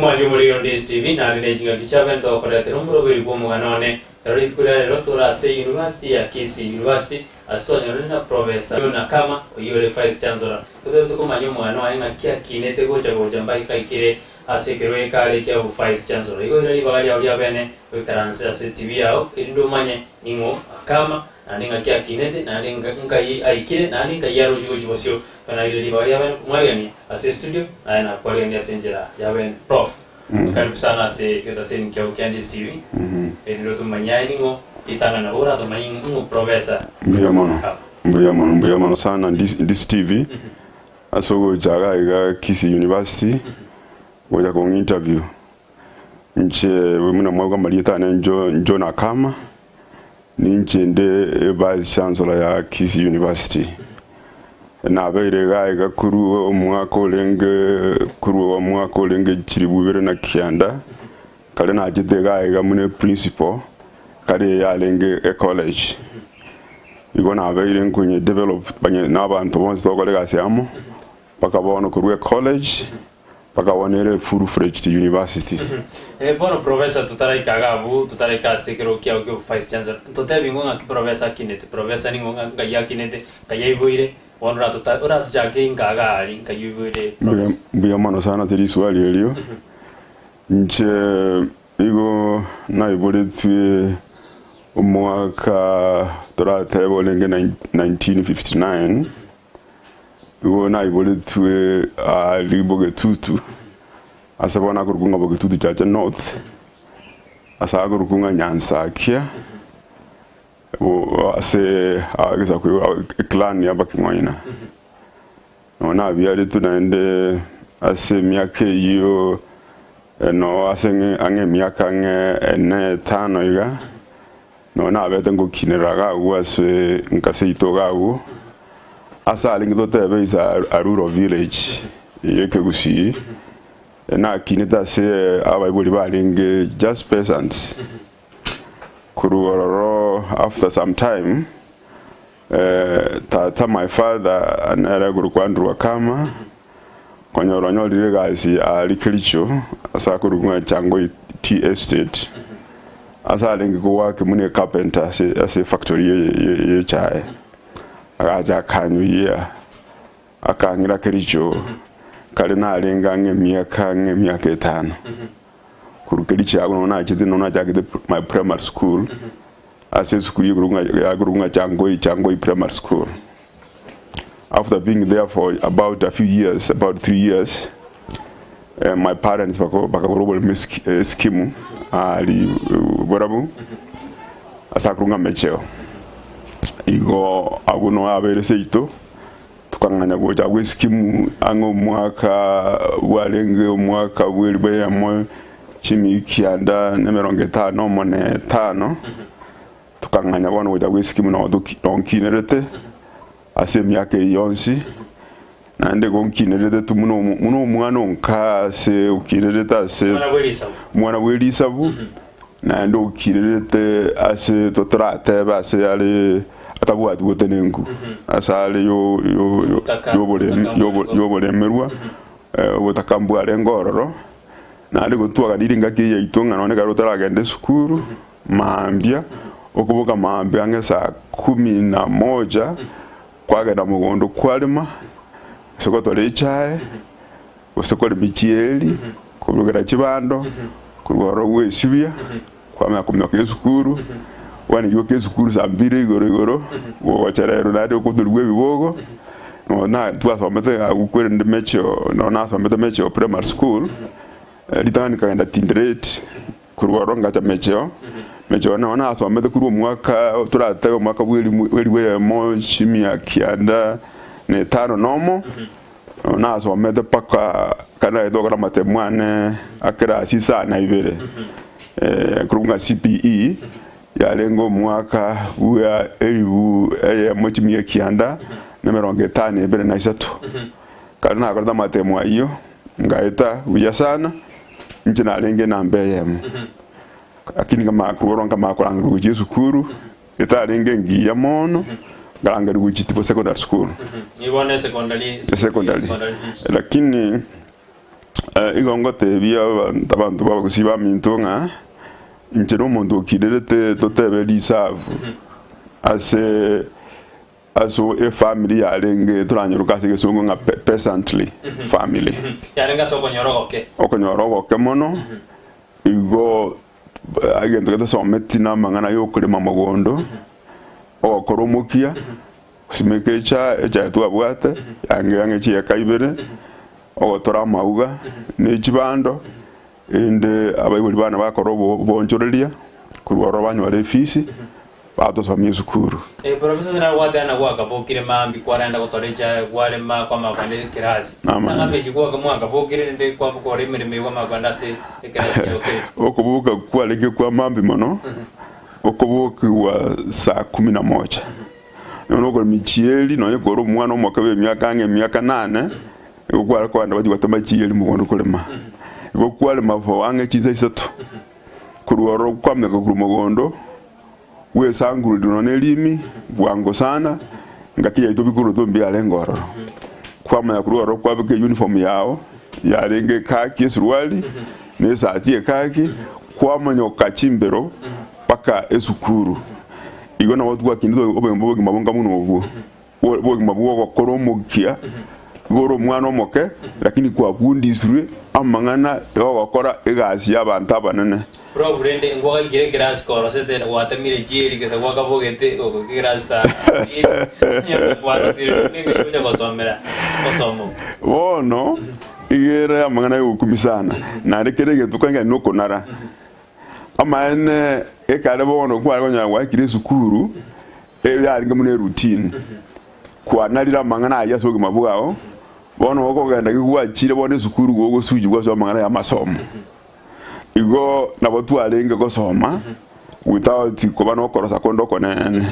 Omwancho omoriri o Ndisi TV naende ne chingaki chia bene togokoretera omoroberi bw'omogano one. Ero rituko ria rero tore ase University ya Kisii University ase twanyorire na Professor John Akama oyio ore Vice Chancellor. Totagete komanya omogano oye ng'aki akinete gocha gocha mpaka aikire ase ekerogo ekare ekia bo Vice Chancellor. Igo ira ribaga riao ria bene oikaranse ase TV yao erinde omanye ning'o Akama naende ng'aki akinete naende nkai aikire naende nkai arochie gochia bosio. Kanaire ribaga ria bene komwarigania ase estudio, naye nakwariganie ase enchera ya bene. Prof. Karibu sana ase egetaseni kiao kia Ndisi TV, erinde otomanyie aye ning'o ritang'ani nabo oratomanye ng'o Professor Mbuya mono, Kama. mbuya mono, mbuya mono sana Ndisi, Ndisi TV ase ogocha iga iga Kisii University gocha kong'a interview. Inche buna mwaigwa amarieta ane Njo John Akama, Ninche inde Vice Chancellor ya Kisii University. Nabeire iga iga korwa omwaka orenge korwa omwaka orenge chilifu ibere na kianda, kare nachete iga iga buna eprincipal, kare yarenge ecollege. Igo nabeire nkonye develop onye na abanto bonsi togokora egasi amo, mpaka bono korwa ecollege. Mpaka bono ere full fledged university. Eh, bono professor totaraika iga abwo, totaraika ase ekerogo kiao kia vice chancellor, totebi ng'o ng'aki professor akinete, professor ning'o ng'a nkai akinete, nkai aiboire, bono oratota oratochake inka iga aria nkai oiboire Mbuya professor. mbuya mono sana ase riswali erio. Inche nigo naiboretwe omwaka toratebe orenge 1959. Igo naiboretwe aria Bogetutu, ase bono akorokwa ng'a Bogetutu Chache North, ase akorokwa ng'a Nyansakia, bo ase egesaku eclan ya Abaking'oina. Nonya nabiaretwe naende ase emiaka eyio no ase ang'e emiaka ang'e ene etano iga. Nonya nabete ngokinera iga agwo ase nka seito iga agwo, ase arenge totebe is a rural village ya ekegusii, nakinete ase abaibori barenge just peasants. Korwa ororo after some time, tata my father nere akorokwa Andrew Akama, konyora onyorire egasi aria Kericho ase akorokwa ng'a Changoi Tea Estate. Ase arenge kogoaka buna ecarpenter ase ase efactory ye ye y'echae, agacha akanyuyia, akang'ira Kericho, kare narenge ang'e emiaka ang'e emiaka etano. Korwa Kericho agwo nabo nachete nabo nachagete my primary school, ase esukuru ekorokwa ng'a yakorokwa ng'a Changoi Changoi Primary School. After being there for about a few years, about 3 years, my parents bakagora oboremo eskimu aria borabu ase akorokwa ng'a Mecheo. Igo abwo noo abeire seito, tokang'anya gocha agwo eskimu ang'e omwaka bwarenge omwaka bwa elifu eyemo chimia kianda na emerongo etano omo na etano. Tokang'anya bono gocha gw'eskimu noo toki noo nkinerete ase emiaka eye yonsi, naende igo nkinerete tu buna omo buna omwana onka ase okinerete ase Omwana bw'erisabu. omwana bw'erisabu, naende okinerete ase totoratebe ase are atabwati botenenku, ase are yo yo yo Obotaka, yoboremi obotaka yobo mbwarenge. yoboremerwa, obotaka mbwarenge ororo, naende gotwaganire engaki eye yaito ng'a nonye ekero otaragenda esukuru. Mambia, okoboka mambia ang'e saa kumi na moja, kwagenda mogondo kwarema, gose gotora echae, gose korema chieri, korugera chibando, korwa ororo gwesibia, kwamanya kominyoka esukuru, kwaneriwa esukuru saa mbiri igoro igoro, gogochererwa naende okotorigwa ebibogo, nonya na twasomete agwo kwerende mecheo, nonya nasomete mecheo primary school, ritang'ani nkagenda tindereti. Korwa ororo ngacha Mecheo, Mecheo nao nasomete korwa omwaka toratebe omwaka bw'elimu elifu eyemo chimia kianda na etano na omo, nabo nasomete mpaka ekero nagete gokora amatemo ane a class isano na ibere, korwa ng'a CPE, yarenge omwaka bwa elifu eyemo chimia kianda na emerongo etano ebere na isato. Ekero nakorete amatemo ayio, ngaeta buya sana. Inche narenge enamba eyemo, lakini nkamanya korwa ororo nkamanya korangerigwa gochia esukuru, etarenge engiya mono, nkarangerigwa gochia Itibo Secondary School. Nigo bono esecondary Esecondary. Lakini. Igo ngotebia abanto abanto b'abagusii baminto ng'a inche nomonto okinerete totebe risabu ase ase efamiri yarenge toranyeroke ase egesongo ng'a peasantly family. Yarenge ase okonyora ogoke. Okonyora ogoke mono, igo egento getosometi na amang'ana ya okorema mogondo, ogokora omokia, gosimeka echae, echae twabwate yange ang'e chieka ibere, ogotora amauga ne chibando, erinde abaibori bane bakore oboonchoreria korwa ororo banyore efisi, batosomia esukuru. Professor nare gwateba gwakabokire maambia kwarenda gotora echae kwarema kwamanya kogenda ekerasi. Amang'ana. Ase ng'ambe echi gwaka mwakabokire rende kwabokora emeremo eye kwamanya kogenda ase ekerasi kioka ekio. Okoboka kwarenge kwa maambia mono, okobokigwa saa kumi na moja. Nonya okorema chieri, nonya kore omwana omoke bwa emiaka ang'e emiaka nane, nigo kware kogenda gochia gotema chieri mogondo korema. Igo kwarema for ang'e chinsa isato, korwa ororo kwamanya korwa mogondo, bwesangureri nonya ne erimi, bwango sana, ngaki yaito bikoroto mbiarenge ororo. Kwamanya korwa ororo kwabeka euniform yao, yarenge ekaki esuruari, na esati ekaki, kwamonyoka chimbero mpaka esukuru. Igo nabo twakindete obogima obogima bonga buna obwo, obogima bw'ogokora omokia, igo ore omwana omoke, lakini kwabundisirwe amang'ana yogokora egasi y'abanto abanene. Prof rende ngwagaikire ekerasi korosete gwatemire chieri gose gwakabogete gogoika ekerasi saa mbiri onye kwarosire rende ng'ai ogocha gosomera gosoma oko. Bono iga ere amang'ana y'ogokumia sana, naende kera egento kore nokonara. Amaene, ekare bono kware konyora gwaikire esukuru, eyo yarenge buna eroutine, kwanarire amang'ana ayio ase obogima bwao, bono okogenda ki gwachire bono esukuru gogosuchigwa ase amang'ana y'amasomo. Igo nabo twarenge gosoma without koba nokorosa konde okonene.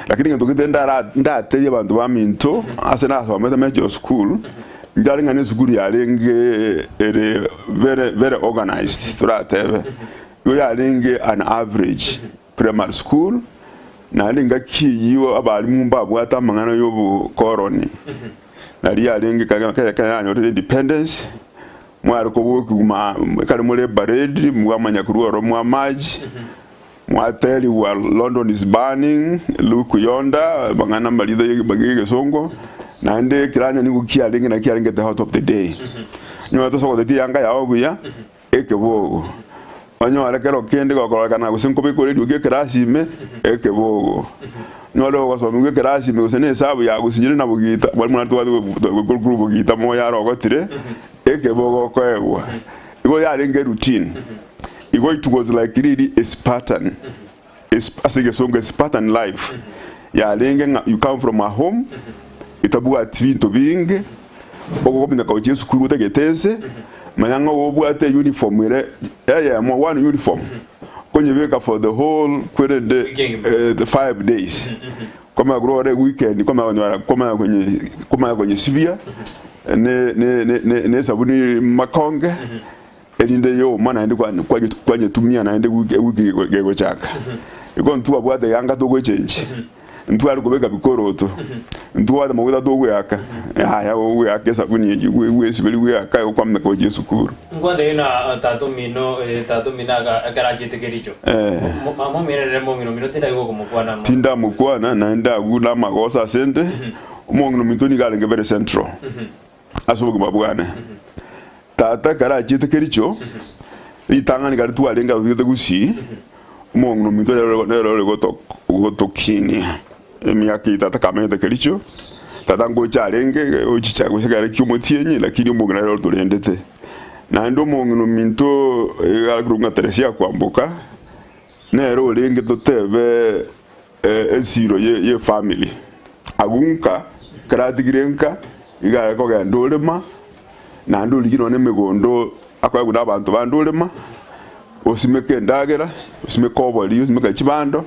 Lakini egento gete ndara ndatebie abanto baminto ase nasomete Major School, Nchare ng'a nesukuru yarenge ere very very organized toratebe, igo yarenge an average primary school, naende engaki eyio abalimu mbabwate amang'ana ya obokoroni, nari yarenge kare kare yanyorire independence, mware kobokigwa ma ekare more eparade mwamanya korwa ororo mwa march. Mwaterigwa London is burning, look yonder, amang'ana amaritho y'egesongo, naende ekeranya nigo kiarenge naki kiarenge the hot of the day. Onyore tosogotetie eyanga yao buya, ekebogo. Onyore kero kende gokororekana gose nkobekwa eriogi ekerasi ime, ekebogo. Onyore ogosomigwa ekerasi ime gose na esabu yagosinyire na bogita, mwalimu naende tobwate korwa bogita moyo arogotire, ekebogo okoegwa. Igo yarenge routine. Igo it was like really a Spartan, a ase egesongo a Spartan life yarenge ng'a you come from a home etabwati binto binge, ogokominyoka gochia esukuru otagete ense, manya ng'a obwate uniform ere eyemo, one uniform, okonyebeka for the whole kwerende Wiki engima. the 5 days. Kwamanya korwa ore weekend kwamanya konyora kwamanya konye kwamanya konyesibia ne ne ne ne esabuni makonge. Erinde yoma naende kwanyetumia naende ewiki gegochaka. Igo ntwabwate yanga togochenchia, ntware kobeka bikoroto, ntwabwate amaguta togweaka, yaya ogweaka esabuni eyio gwesiberia gweaka igo kwamanya gochia esukuru. Nkwatebie na tata omino, tata omino aka ekero achiete Kericho, mama omino nere mong'ina omino tindari gokomokwana amo. Tindamokwana naende agwo namagoso ase 'nde, omong'ina ominto nigo arenge very central. Ase obogima bwane. Tata ekero achiete Kericho, ritang'ani kare twarenge atotugete Gusii, omong'ina ominto nere nere ore goto gotokinia emiaka eye tata kamenyete Kericho, tata ngocha arenge ochicha gose kere kia omotienyi lakini omong'ina nere otorendete. Naende omong'ina ominto iga akorokwa ng'a Teresia Kwamboka, nere orenge totebe Esiro y'efamiri. Agwo nka, ekero atigire nka, iga are kogenda orema, naende origie nonya emegondo akoegwa na abanto bande orema, osimeke endagera, osimeke obori, osimeke chibando,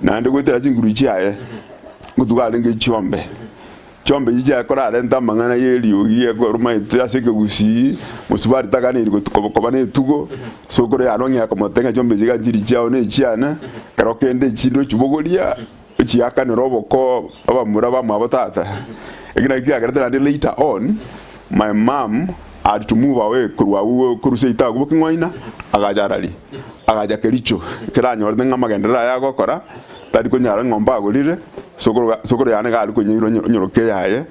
naende goetera chinguru chiaye, ngotuga arenge chiombe. Chiombe echi chiaye korarente amang'ana y'eriogi ekorumaete ase ekegusii, mosubati taganeiri koba netugo, sokoro yane ong'ea komotebia ng'a chiombe echi iga nchiri chiao na echiane, ekero kende echinde ochibogoria, ochiakanere oboko abamura bamwabo tata. Eki nakio kiagerete naende later on, my mum. Had to move away korwa agwo korwa seito agwo boking'oina, agacha arari, agacha Kericho, ekero anyorete ng'a amagenderero aya agokora, tari konyara ng'a mbagorire, sokoro sokoro yane iga are konyeira onye onyorokia eyaye,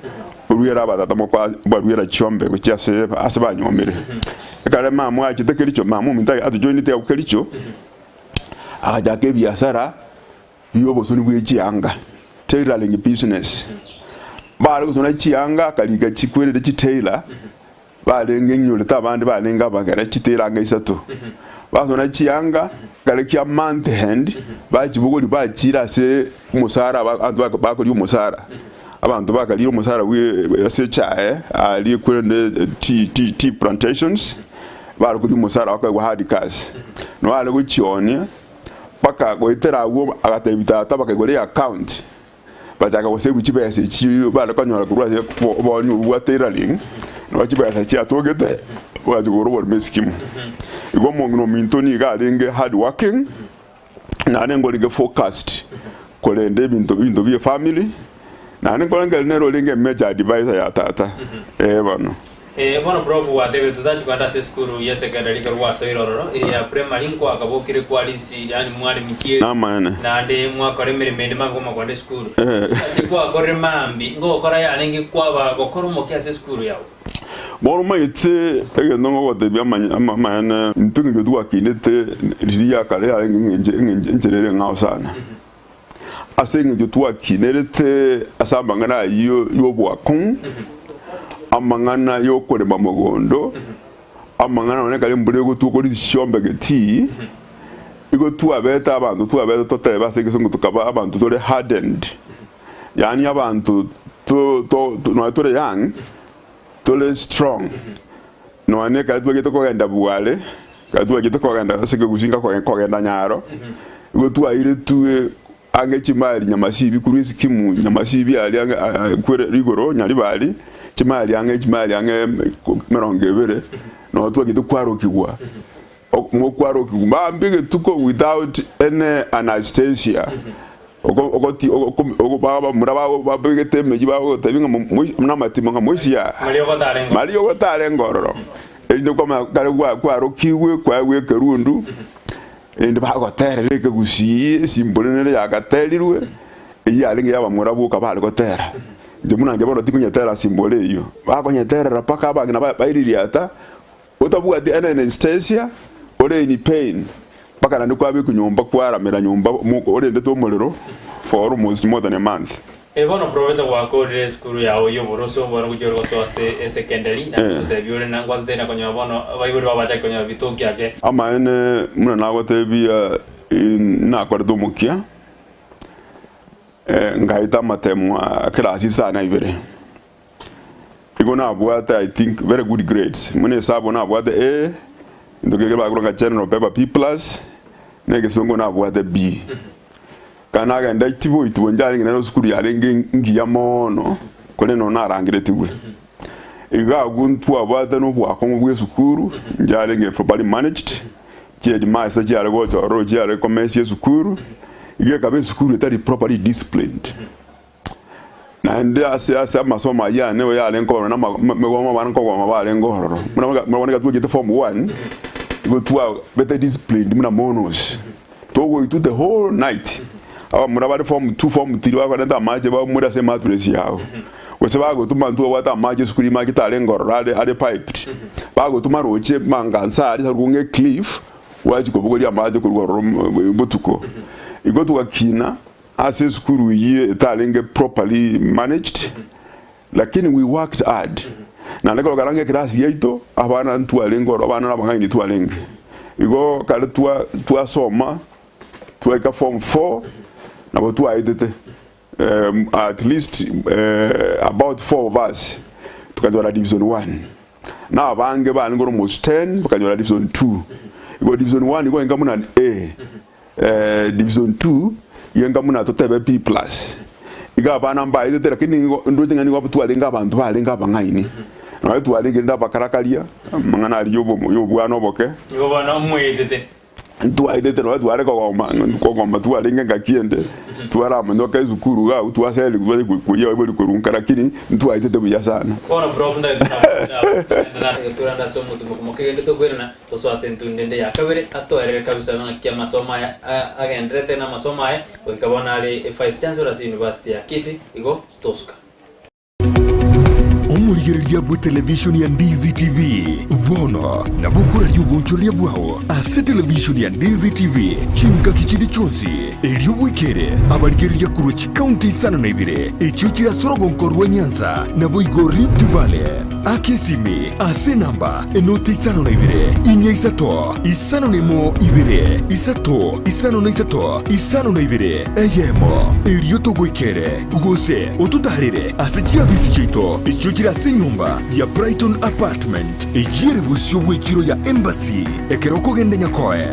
oruere abatata moko barwera chiombe gochia ase ase banyomire. Ekero mama achete Kericho, mama ominto atojoinete agwo Kericho, agachaka ebiasara bi'obosoni bwe chianga, tailoring business. Bare gosona chianga akarika chikwerere chitailor, barenge ng'inyorete abande barenge abagere chitailor anga isato. Basona chianga kare kia month end, bachibogoria bachiira ase omosara abanto bakoria omosara. Abanto bakarire omosara bwe ase echae aria ekwerende tea tea tea plantations, bare koria omosara bakoegwa hard cash. Nabo are gochionia. Mpaka goetera agwo agatebia tata bakaigora eaccount bachaka gosave chibesa echi bare konyora korwa ase obooni obwo bwa tailoring nabo chibesa chiatogete bagachi kogora oboremo esikimu. Igo omong'ina ominto nigo arenge hard working naende nigo orenge focused korenda ebinto ebinto bie efamily naende nkorengeri nere orenge emajor advisor ya tata eh bono. Ee, bono prof gwatebire totachi kogenda ase esukuru ya secondary ekero gwasoire ororo, eye ya primary nkwakabokire kwarisi yaani mware michieri Namaene. naende mwakora emeremo ende mambia kwamanya kogenda esukuru. Eh. Ase gwakorire mambi ngokora yarenge kwaba gokora omokia ase esukuru yao? Bono omanyete egento ngogotebia amanye ama amaene intwe eng'encho twakinete riria ya kare yarenge eng'encho eng'encho enchera ere eng'ao sana. Ase engencho twakinerete ase amang'ana ayio y'oboakong'u, amang'ana y'okorema mogondo, amang'ana nonye ekero embura egotwa okori chiombe getii, igo twabete abanto twabete totebe ase egesongo tokaba abanto tore hardened, yaani abanto to to nonye tore young, tore strong, nonye ekero twagete kogenda bware, ekero twagete kogenda ase ekegusii nka kogenda nyaro, igo twairetwe ang'e chimali nyamasibi korwa esikimu nyamasibi aria ang'e kwere rigoro nyaribari, chimali ang'e chimali ang'e emerongo ebere, nabo twagete kwarokigwa, mokwarokigwa mambia egetuko without any anaesthesia. Bamura babegete emeyio bagotebia ng'a namatimo ng'a moisia mariogo tarenge ororo, erinde kwamanya kare kwarokigwe kwaegwa ekerundu, erinde bagoterera ekegusii esimbore nere yagaterirwe, eyio yarenge y'abamura boka bare gotera. Inche buna inche bono tikonyetera simbore eyio, bakonyeterera mpaka abang'ina baiririata. Otabwati any anaesthesia, ore in pain, mpaka naende kwabekwa nyomba kwaramera nyomba orendete omorero for almost more than a month. Ee bono professor gwakorire esukuru yao y'oboroso bono gochia ore gosoa ase esecondary naende ngotebia ore na ngwatete na konyora bono abaibori bao bachake konyora bitoki ake. Amaene buna nagotebia nakorete omokia ngaeta amatemo a class isano na ibere. Igo nabwate I think very good grades, buna esabu nabwate A, egento kegere bakorwa ng'a general paper B plus, na egesongo nabwate B. Ekero nagenda itibo itibo njarenge nero esukuru yarenge ngiya mono, korende nonya narangeretigwe. Iga agwo ntwabwate na obwakong'u bwa esukuru, njarenge properly managed, chiheadmaster chiare gocha ororo chiare komesia esukuru, iga ekaba esukuru etari properly disciplined. Naende ase ase amasomo ayio ane oyo arenge kobarwa na megomo abana nkogoma barenge ororo. Buna bono ekero twachete form one, igo twabete disciplined buna monos. Togoitwa the whole night, abamura bare form two, form three bakorenta amache baumore ase emattress yabo. Gose bagotuma intwe obwate amache esukuru ime amache tarenge ororo are are piped. Bagotuma roche mangansa aria ase korwa ng'a ecliff, gwachia kobogoria amache korwa ororo botuko. Igo togakina. Ase esukuru eyio etarenge properly managed lakini we worked hard naende ekero karanga ekerasi giaito abana ntwarenge oro abana na abang'aini twarenge igo kare twa twasoma twaika form four nabo twaetete at least about four of us tukanyora division one na abange barenge almost ten bakanyora division two igo division one igo enga buna A. Division 2 iga buna totebe B plus iga abana mbaetete lakini nigo ndoche ng'a nigo twarenge abanto barenge abang'aini nonye twarenge rende abakarakaria amang'ana aria yobo yobwana oboke. Igo bono mwaetete. Ntwaetete nonya tware kogomba, kogomba twarenge engaki ende, twaramonyoka esukuru iga abwo twaserigwe twacha koiywa abaibori korwa nka lakini ntwaetete buya sana. Bono prof ntagete torande ase omotumo komoka egento tokoirana tosoe ase entundo ende ya kabere atoerere kabisa ng'aki amasomo aya agenderete na amasomo aye goika bono are vice chancellor ase university ya Kisii igo tosuka. Omorigereria bw'etelevishoni ya Ndizi TV bono nabo okoraria obonchoreria bwao ase televishoni ya Ndizi TV chingaki chinde chionsi, erio bwekere abarigereria korwa chikaunti isano na ibere echio chire ase orogonko rwa Nyanza naboigo Rift Valley. Aka esimi ase enamba enoti isano na ibere, inya isato, isano na emo ibere, isato, isano na isato, isano na ibere, eyemo, erio togoikere. Gose ototaarere ase chiabisi chiaito echio chire ase enyomba ya Brighton Apartment, eyio ere bosio bw'echiro ya Embassy, ekero okogenda Nyakoe.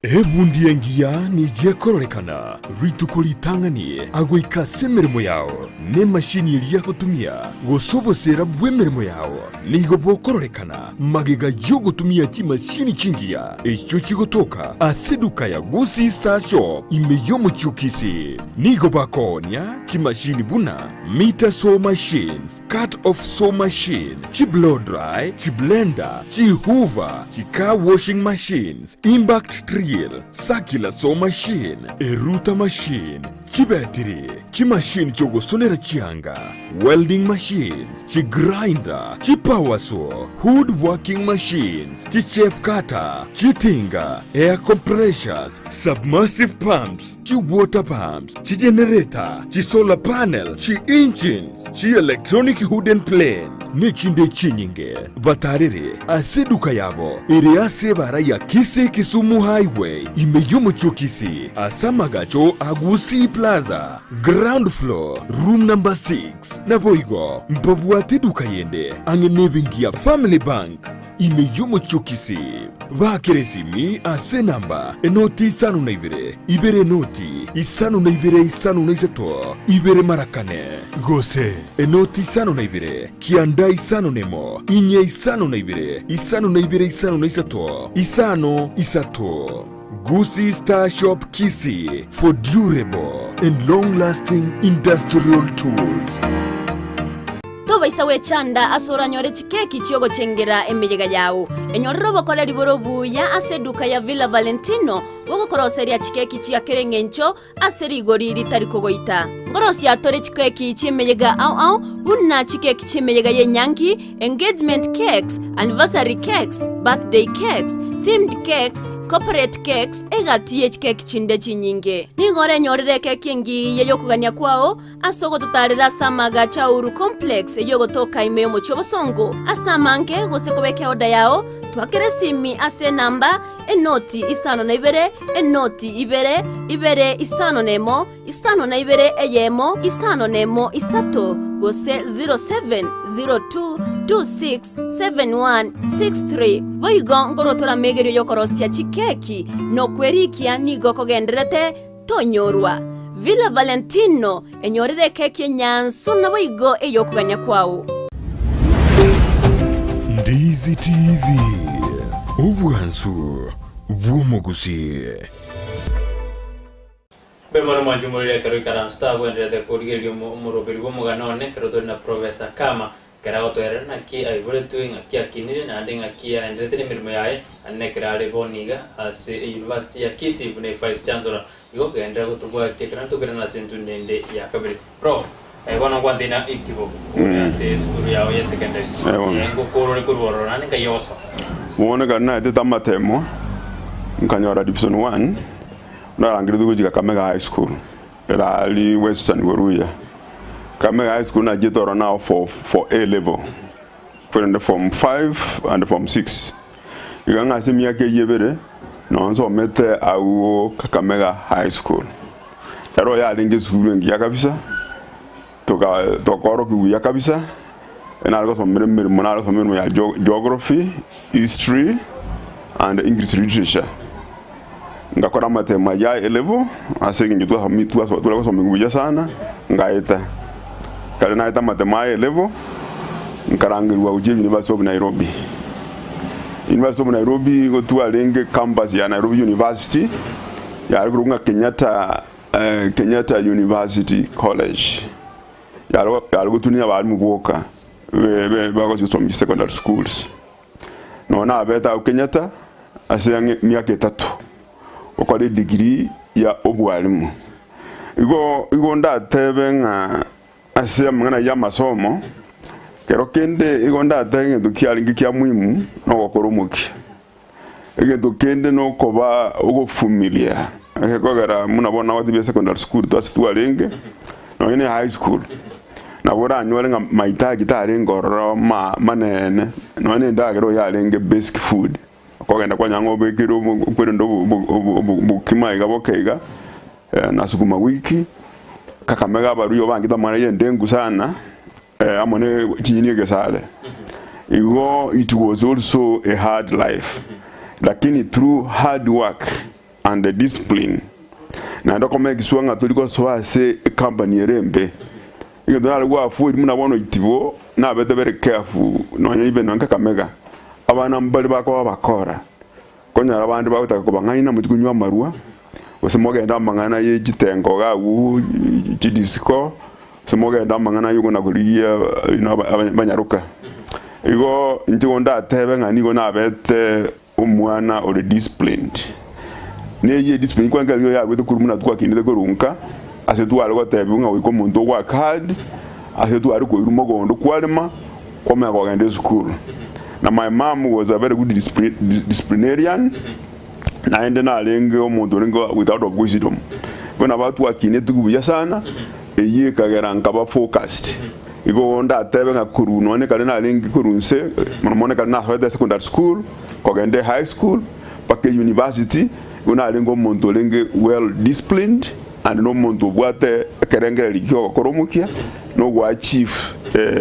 Ebundi engiya nigo ekororekana rituko ritang'ani agoika ase emeremo yao, na emashini eria agotumia, gose oboseera bw'emeremo yao nigo bokororekana Magega y'ogotumia chimashini chingiya echio chigotoka ase eduka ya Gusii Star Shop ime y'omochie o Kisii, nigo bakoonia chimashini buna meter saw machines, cut off saw machine, chi blow dry, chi blender, chi hoover, chi car washing machines, impact drill, circular saw machine, eruta machine, chibetiri, chimashini chi'ogosonera chianga, welding machines, chigrinder, chipower saw, wood working machines, chichaff cutter, chitinga, air compressors, submersive pumps, chiwater pumps, chigenerator, chisolar panel, chi-engines, chi-electronic wooden plane, nechinde chinyinge. Batarere ase eduka yabo ere ase ebara ya Kisii Kisumu Highway ime y'omochie o Kisii ase amagacho a Gusii Plaza, ground floor, room number 6. Naboigo mbabwate eduka yende ang'e nebenki ya Family Bank ime y'omochie o Kisii. Baakere esimi ase enamba enoti isano na ibere, ibere enoti isano na ibere isano na isato, ibere mara kane, gose enoti isano na ibere, kianda isano nemo, inye isano na ibere, isano na ibere isano na isato, isano isato. Gusii Star Shop Kisii for durable and long lasting industrial tools. Tobaisa gwechanda ase oranyore chikeki chi'ogochengera emeyega yao. Enyorere obokoreri bore obuya ase eduka ya Villa Valentino bogokoroseria chikeki chia kera engencho ase rigori ritari kogoita. Nkorosia tore chikeki chi'emeyega ao ao buna chikeki chi'emeyega y'enyangi, engagement cakes, anniversary cakes, birthday cakes, themed cakes, corporate cakes, egati ye chikeki chinde chinyinge. Nigo orenyorere ekeki engiya y'okogania kwao Ase ogototaarera ase amaagacho a Uhuru Complex eyio ogotoka ime y'omochie obosongo ase amange gose kobeka eoda yao, twakere esimi ase enamba, enoti isano na ibere, enoti ibere, ibere isano na emo, isano na ibere eyemo, isano na emo isato, gose 0702267163. Boigo nkorwa tore amegerio y'okorosia chikeki na okwerikia nigo kogendererete Tonyorwa. Villa Valentino, enyorere ekeki enyansu naboigo ey'okogania kwao. Ndizi TV, obwansu bw'omogusii. Mbe mono mwanche omoriri ekero ikaranso tagwenderete korigereria omoroberi bw'omogano one ekero tore na Professor Kama Ekero agotoerera naki aiboretwe, ng'aki akinire, naende ng'aki aenderete nemeremo yaye, naende nekero are bono iga ase eyunivasiti ya Kisii buna evice chancellor. Igo genderera gotobwatia ekero natokerana ase entunda ende ya kabere. Prof. Aye bono nkwanteina itibo ore ase esukuru yao ya secondary. Eh, bono. Eh, ngokora ore korwa ororo naende nkai ogosoma. Bono ekero naetete amatemo, nkanyora division one, narangeretigwe gochia Kakamega High School. Erari Western Boruya. Kakamega High School nachiete ororo nao for for A level korende form 5 and form 6. Iga ng'a ase emiaka eyio ebere noo nsomete agwo Kakamega High School. Ero yarenge esukuru engiya kabisa, toka tokaorokiwa buya kabisa, nare gosomera emeremo nare gosoma emeremo ya geo geography, history and English literature. Ngakora amatemo ayio a A-level ase eng'encho twasomi twaso tware gosomigwa buya sana, ngaeta. Ekero naete amatemo a A-level, nkarangerigwa gochia University of Nairobi. University of Nairobi igo twarenge campus ya Nairobi University yare korokwa ng'a Kenyatta Kenyatta University College. Yare yare gotunia abalimu boka be be bagosomia secondary schools. Nonya nabete agwo Kenyatta ase ang'e emiaka etato gokora edegree ya obwalimu. Igo igo ndatebe ng'a ase amang'ana ayio amasomo, kero kende igo ndatebe egento kiarenge kia muhimu nogokora omokia. Egento kende nokoba ogofumilia, egekogera buna bono nagotebia secondary school ase twarenge, nonye ne high school, nabo oranyore ng'a mahitaji tarenge ororo ma manene, nonye na endagera oyo yarenge basic food, okogenda kwanyora ng'a obekire obo okwerende obo obo obokima iga boke iga, na sukuma wiki, kakamega abaruya obangete amang'ana ya endengu sana, amo ne chinyeni egesare. Igo it was also a hard life, lakini through hard work and discipline, naende okomekiswa ng'a tori gosoa ase ecompany ere embe. Egento nare gwafoiri buna bono itibo, nabete very careful nonya even nonya Kakamega, abana mbare bakoba abakora, Konyora abande bagotaka kobang'aina mochie konywa amarwa, gose mogende amang'ana ye chitengo iga agwo chidisco, gose mogende amang'ana ya okona korigia you know abanyaroka. Igo inche igo ndatebe ng'a nigo nabete omwana ore disciplined. Na eyio ediscipline kwanza nigo yabete korwa buna twakinete korwa nka, ase tware gotebiwa ng'a goika omonto ogoaka hard, ase tware koirwa mogondo kwarema, kwamanya kogenda esukuru. Na my mum was a very good disciplinarian, naende narenge omonto orenge without of wisdom. Igo nabo twakinetwe buya sana, eyio ekagera nkaba focused. Igo ndatebe ng'a korwa nonye kare narenge korwa inse, mono mono ekero nasoete secondary school, kogenda ehigh school, mpaka university, igo narenge omonto orenge well disciplined, naende na omonto obwate ekerengererio ki'ogokora omokia, na ogoachieve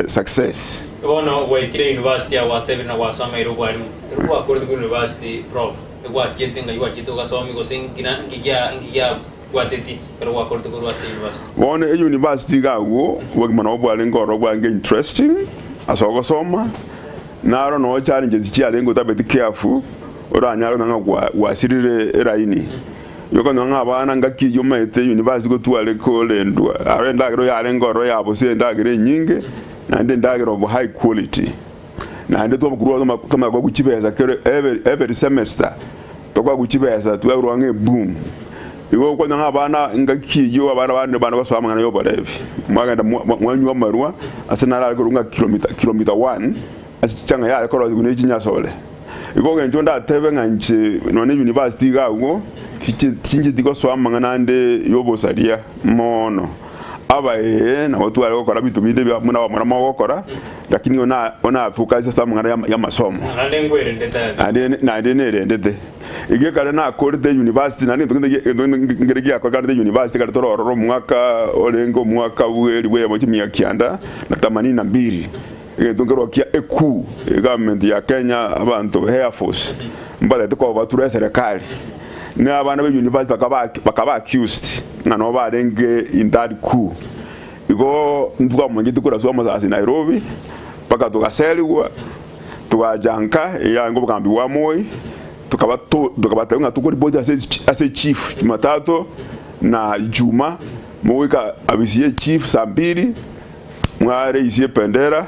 success. Bono gwaikire university aa gwatebire na gwasomeire obwalimu. Ekero gwakorete korwa university prof, egwachiete ng'ai gwachiete ogasomia gose nki na nki gia nki giabwateti ekero gwakorete korwa ase university? Bono eyunivasiti iga agwo obogima nabo bwarenge ororo bwarenge interesting ase ogosoma, naro noo challenges chiarenge otabeti careful oranyare konyora ng'a gwasirire eraini. Okonyora ng'a abana ngaki eyio omanyete university gotware korendwa, aro endagera oyarenge ororo ya bosa endagera enyinge, naende endagera of high quality. Naende twakorwa twamanya koegwa chibesa kere every every semester, tokoegwa chibesa twakorwa ng'a eboom. Igo okonyora ng'a abana ngaki eyio abana bande bande basoa amang'ana ya oborebi, mwagenda mwanywa amarwa ase naro are korwa ng'a kilometer kilometer one, ase chichang'a yare korosiwa ne chinyasore. Igo ogencho ndatebe ng'a inche nonya university iga agwo, tincheti gosoa amang'ana ande y'obosaria mono. Aba ee, nabo tware gokora binto binde bia buna abamura mogokora, lakini ona ona focus ase amang'ana ya y'amasomo. Naende nkwerendete aye. Naende naende nerendete. Iga ekare nakorete university naende egento kende egento kende nkere giakorekanete university ekare tore ororo omwaka orenge omwaka bwe elifu eyemo chimia kianda na themanini na mbili. Egento nkerwa kia ekuu, egovernment ya Kenya abanto Air Force mbarete kobatura eserekari, na abana be university bakaba bakaba accused ng'a nabo barenge in that coup. Igo ntwamanyete koraswa amasasi Nairobi mpaka togaserigwa togacha nka eyange obogambi bwa Moi tokaba to tokabatebia ng'a tokoripoti ase ase chief Jumatatu na Ijumaa mogoika abisi ye chief saa mbili. Mwareisia ebendera,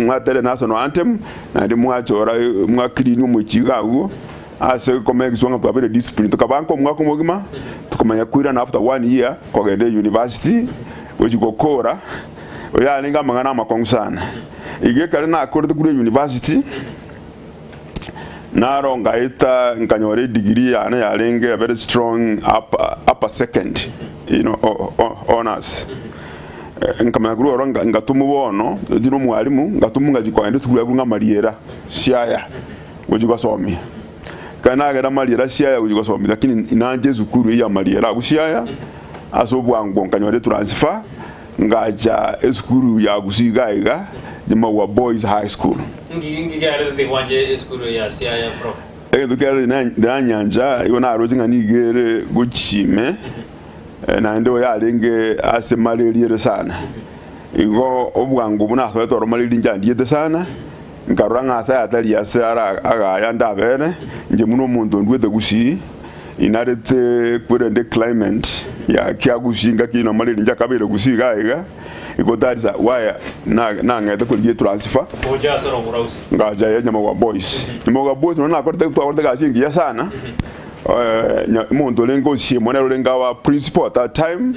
mwatere national anthem, naende mwachora mwaclean omochie iga agwo, ase komake sure ng'a twabeire disciplined. Tokabanka omwaka omogima, tokamanya koirana after one year, kogenda euniversity, gochia gokora, oyarenge amang'ana amakong'u sana. Iga ekero nakorete korwa euniversity, naro ngaeta nkanyora edegree yane yarenge a very strong upper, upper second, you know, honours. Nkamanya korwa oro ngatomwa bono, tindi omwalimu, ngatomwa ngachia kogenda esukuru yabu ng'a Mariera Siaya gochia gosomia. Ekero nagenda Mariera Siaya gochia gosomia lakini inanche esukuru eyio ya Mariera agwo Siaya, ase obwango nkanyora etransfer, ngacha esukuru ya Gusii iga iga, Nyamagwa Boys High School. Nki nki kiaretete gwancha esukuru eye ya Siaya Prof? Egento kiaretete nanyancha, igo naroche ng'a nigo ere gochia ime. Naende oyo arenge ase mareri ere sana. Igo obwango buna asoete oro mareri inche andiete sana. Nkarora ng'a ase aya tari ase ara agaya ndabere, inche buna omonto ndwete Gusii, inarete kwerende eclimate ya kia Gusii ngaki ino amareri inche akabeire Gusii iga iga, igo that is why na nang'ete korigia etransfer, Gocha ase orogoro gose. ngacha ya Nyamagwa Boys. Nyamagwa Boys nonya nakorete twakorete egasi engiya sana, nya omonto orenge osiemo nere orenge our principal at that time,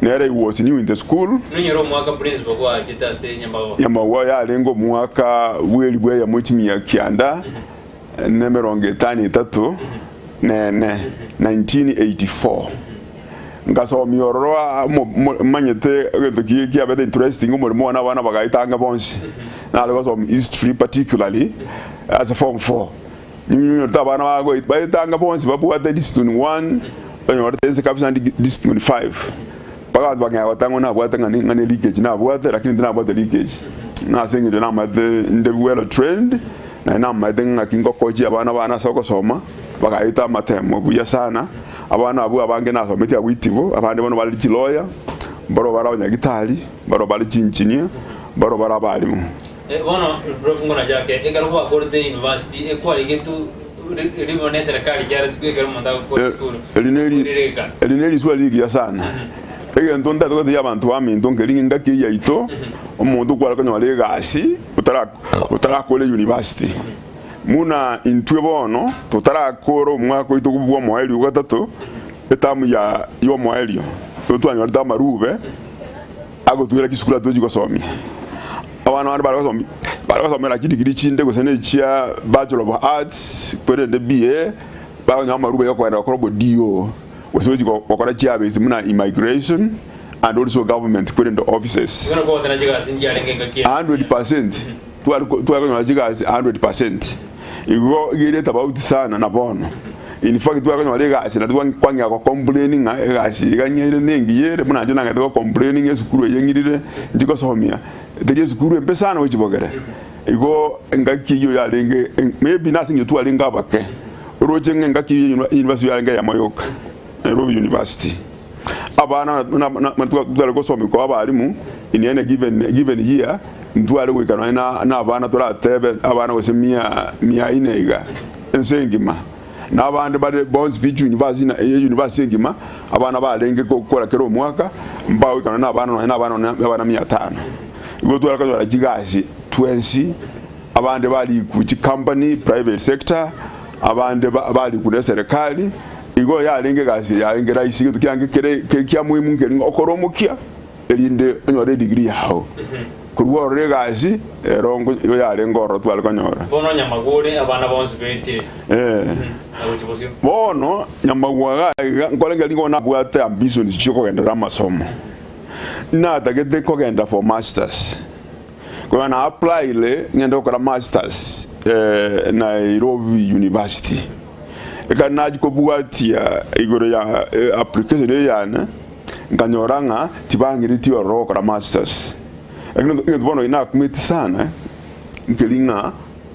Nere he was new in the school. Nonyore omwaka principal gwachete ase Nyamagwa. Nyamagwa yarenge omwaka bw'elifu eyemo chimia kianda na emerongo etano etato na ene, 1984. Ngasomia ororo aa mo- mo- manyete egento ki kiabete interesting omoremo one abana bagaetanga bonsi. Nare gosoma history particularly ase form four. Ninyorete abana bagoeta baetanga bonsi babwate discipline one, onyorete inse kabisa ndi discipline five. Mpaka abanto bakang'ea goteba ng'a nabwate ng'a ng'a ne leakage nabwate lakini tinabwate leakage. Nase eng'encho namanyete nde well trained, naende namanyete ng'aki ngokochia abana bane ase ogosoma, bagaeta amatemo buya sana, abana abwo abange nasometie abwo itibo, abande bono bare chilawyer, mbaro bare abanyagitari, mbaro bare chiengineer, mbaro bare abalimu. Bono Prof ngona chake ekero gwakorete university ekwarigetu ribo ne serikali kiare siku ekero omonto agokora esukuru Eri neri orireka. eri neriswa rigiya sana. Egento ntagete gotebia abanto baminto nkeri ng'a engaki eye yaito, omonto okware konyora egasi otara otarakora university. Buna intwe bono totarakora omwaka oito bwa omoerio ogatato, etamu ya ya omoerio, nigo twanyorete amarube. Agotwera chisukuru atochi gosomia. Abana bande bare gosomia bare gosomera chidigiri chinde gose na echia Bachelor of Arts kwerende BA, bakonyora amarube ya okogenda gokora obo DO gose gochi gokora chiabisi buna immigration and also government kwerende offices. Bono kogotana chigasi nchiarenge engaki eye. 100% tware tware konyora chigasi 100%. Igo iga ere tofauti sana na bono. In fact tware konyora egasi naende twa kwang'ea go complain ng'a egasi iga ng'eire na engiya ere buna inche nang'ete go complain ng'a esukuru eye ng'irire nchigosomia, teri esukuru embe sana gochibogere. Igo engaki eyio yarenge maybe nase eng'encho twarenge abake, oroche ng'a engaki eyio university yarenge eyemo yoka, Nairobi University. Abana na na na tware gosomia koba abalimu in any given given year, ntware goika nonye na na abana toratebe abana gose mia mia ine iga ense engima. Na abande bare bonsi pi chiuniversity na eyunivasiti engima, abana barenge gokora kera omwaka, mbagoika nonye na abana nonye na abana nonye abana mia tano. Igo tware konyora chigasi twensi, abande barikwa chicompany private sector, abande ba barikwa na eserekari. Igo yarenge egasi yarenge rahisi, egento kiange kere kere kia muhimu nkeri ng'a okore omokia, erinde onyore edegree yao. Korwa ororo egasi, ero nko igo yarenge ororo tware konyora. Bono nyamagwa ore abana bonsi betire Eh. na gochia bosio. Bono nyamagwa iga iga nkorenge nigo nabwate ambitions chiokogenderera amasomo. Natagete kogenda for masters. Korwa na applyire ng'ende gokora masters Nairobi University. Ekero nachia kobwatia igoro ya application eye yane, nkanyora ng'a tibang'ireti ororo gokora masters. Lakini egento bono nakumeti sana, nkeri ng'a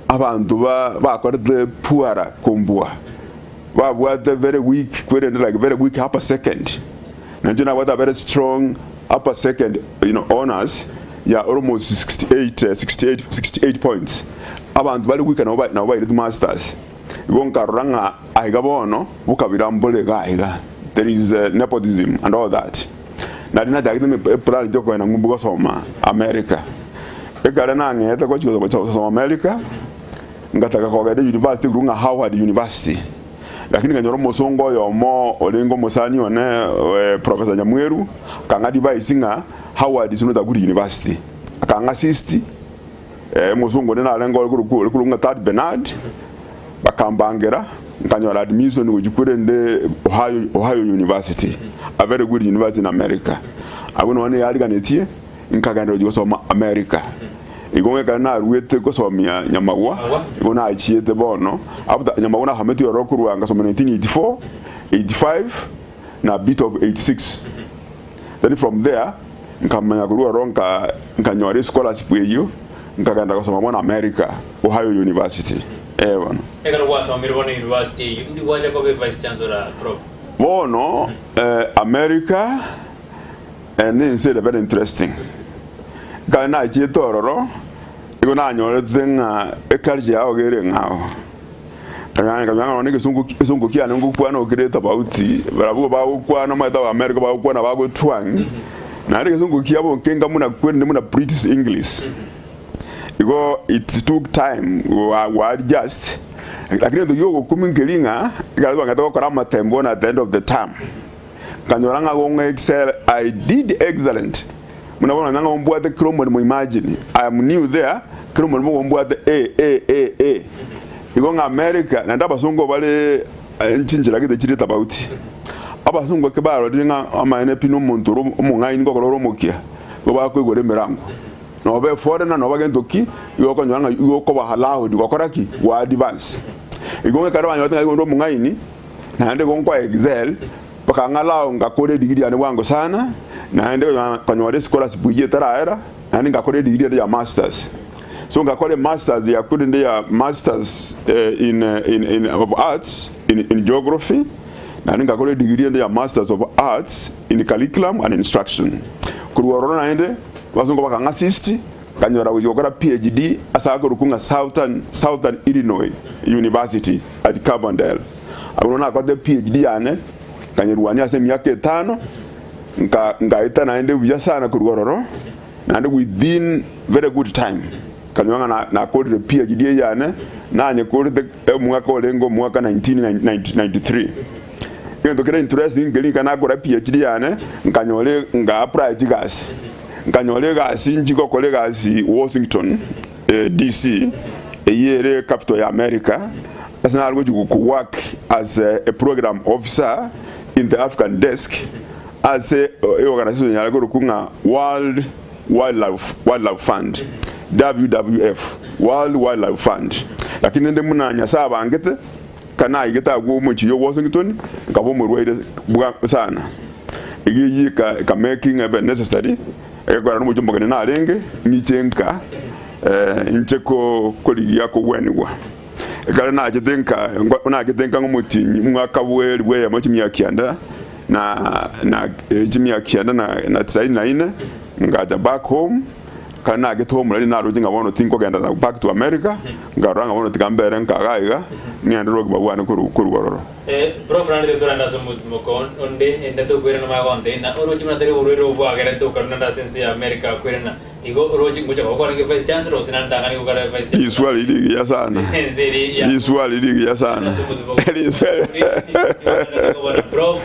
abanto ba bakorete poorer kombua, babwate very weak kwerende like very weak upper second. Nainche nabwate a very strong upper second you know honours ya almost 68, 68, 68 points. Abanto bare goika nabo nabo bairetwe masters. Igo nkarora ng'a aiga bono bokabira mbore iga aiga. There is nepotism and all that. Nari nachagete ng'a eplan inche okogenda ng'umbu gosoma America. Ekare nang'ete gochia gosoma America, ngataka kogenda university korwa ng'a Howard University. Lakini nkanyora omosongo oyomo orenge omosani one Professor Nyamweru, akang'a advice ng'a Howard is not a good university. Akang'a assist, omosongo onde narenge ore korokwa ore korokwa ng'a Third Bernard, bakambangera, nkanyora admission gochia korende Ohio, Ohio University, a very good university in America. Abwo nonye neyariganetie, nkagenda gochia gosoma America. Igo ekero naruete gosomia nyamagwa, igo nachiete bono, after nyamagwa nasometie ororo korwa ngasoma 1984, 85 na bit of 86. Then from there nkamanya korwa ororo nka nkanyora escholarship eyio, nkagenda gosoma bono America, Ohio University, eh bono. Ekero gwasomire bono university eyio, ndi gwacha koba evice chancellor prof? Bono America nense ere very interesting. Ekero nachiete ororo, igo. Igo nanyorete ng'a eculture yao iga ere eng'ao. Nkanyora nkanyora ng'a nonye egesongo egesongo kiane ngokwana okere tofauti, barabwo bagokwana omanyete aba America bagokwana bagotwang, naende egesongo kiabo nkenga buna kwerende buna British English. Igo it took time go go adjust, lakini egento giogokumia nkeri ng'a, ekero twang'ete gokora amatembo bono at the end of the term, nkanyora ng'a gong'a excel I did excellent. Buna bono nonya ng'a ombwate kera omoremo imagine, I am new there, kera omoremo igo ombwate A, A, A, A. Igo ng'a America, naende abasongo bare chinchera gete chire tofauti. Abasongo eke barorire ng'a amaene pi na omonto ore omong'aini ngokora ore omokia, igo bakoigora emerango. Noba eforeigner noba gento ki, igo okonyora ng'a igo okoba allowed gokora ki? Go advance. Igo ng'a ekero banyorete ng'a igo onde omong'aini, naende igo nkoa excel, Bakang'alao ngakora edigiri yane bwango sana, naende nkanyora escholarship eyio etaraera, naende ngakora edigiri ende ya masters. So ngakora emasters yakure ende ya masters in in in of arts in in geography, naende ngakora edigiri ende ya masters of arts in curriculum and instruction. Korwa ororo naende, abasongo bakang'assist, nkanyora gochia gokora PhD ase akorokwa ng'a Southern Southern Illinois University at Carbondale. Abwo nigo nakorete PhD yane, nkanyerwania ase emiaka etano, nka nkaeta naende buya sana korwa ororo, naende within very good time, nkanyora ng'a na nakorire PhD eye yane, nanyekorete omwaka orenge omwaka 1993. Egento kere interesting nkeri nka nakora PhD yane, nkanyora nka apply chigasi, nkanyora egasi nchi gokora egasi Washington DC, eyio ere capital ya America. Ase nare gochia go work as a program officer in the African desk ase eorganisation yare korokwa ng'a World Wildlife, Wildlife Fund, WWF, World Wildlife Fund. Lakini rende buna Nyasae abangete, ekero naigete agwo omochie oyio o Washington, nkaba omorwaire bwa sana. Eyio eyio eka eka making ebe necessary, egekogera nomochie omogeni narenge, ng'iche nka inche ko korigia kogwenigwa. Ekero nachete nka nachete nka ng'omotienyi omwaka bw'elifu eyemo chimia kianda na na chimia kianda na na tisaini na ine, ngacha back home, ekero nachete home riria naroche ng'a bono tinkogenda na back to America, nkarora ng'a bono tiga mbere nka iga iga, ng'enderere obogima bwane korwa korwa ororo. Prof naende totorende ase omotmoko onde ende tokoirana magonto na oroche buna tari oborwaire obo bwagerete okaruna ase ense ya America koirana. Igo oroche ngocha gokora inge vice chancellor gose naende tang'ani gokora vice chancellor. Riswali rigiya sana. Ense eri ya Riswali rigiya sana. Riswali. Prof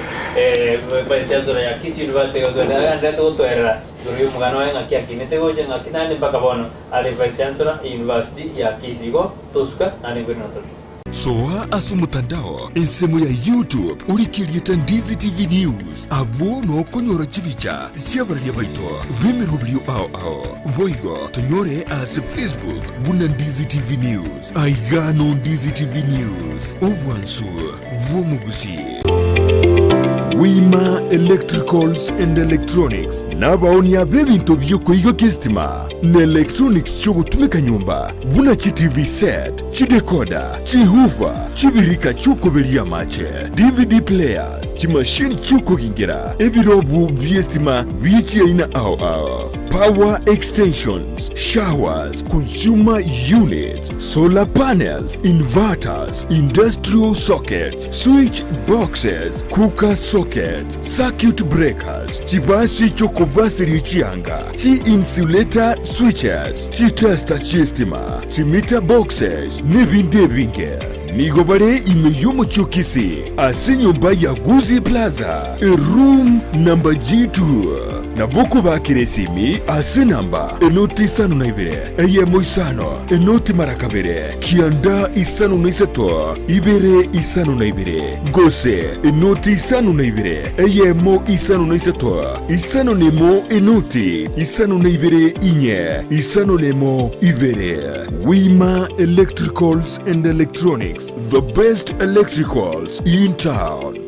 vice chancellor ya Kisii University agenderete gotoerera igoro ya omogano oye ng'aki akinete gocha ng'aki naende mpaka bono are vice chancellor e university ya Kisii igo tosuka naende nkoirana tore. Soa ase omotandao ensemo ya YouTube orike erieta Ndizi TV News, abwo nokonyora chibicha chi'abararia baito b'emeroberio ao ao. Boigo tonyore ase Facebook buna Ndizi TV News. Aiga no Ndizi TV News, obwansu bw'omogusi. Wima Electricals and Electronics nabaonia b'ebinto bi'okoigokia esitima na electronics chi'ogotumeka nyomba buna chi TV set, Chidekoda, chihuva, chibirika chi'okoberia amache, DVD players, chimashini chi'okogingera, ebirobu bi'estima bie chiaina ao ao, power extensions, showers, consumer units, solar panels, inverters, industrial sockets, switch boxes, cooker sockets, circuit breakers, chibasi chi'okobaseria chianga, chi-insulator switches, Chitesta chi'estima, chimeter boxes, n'ebinto ebinge. Nigo bare ime y'omochie o Kisii ase enyomba ya Gusii Plaza, eroom number G2. Nabo okobakera esimi ase enamba enoti isano na ibere, eyemo isano, enoti mara kabere, kianda isano na isato, ibere isano na ibere, gose enoti isano na ibere, eyemo isano na isato, Isano nemo enoti, isano na ibere inye, isano nemo ibere. Wima Electricals and Electronics, the best electricals in town.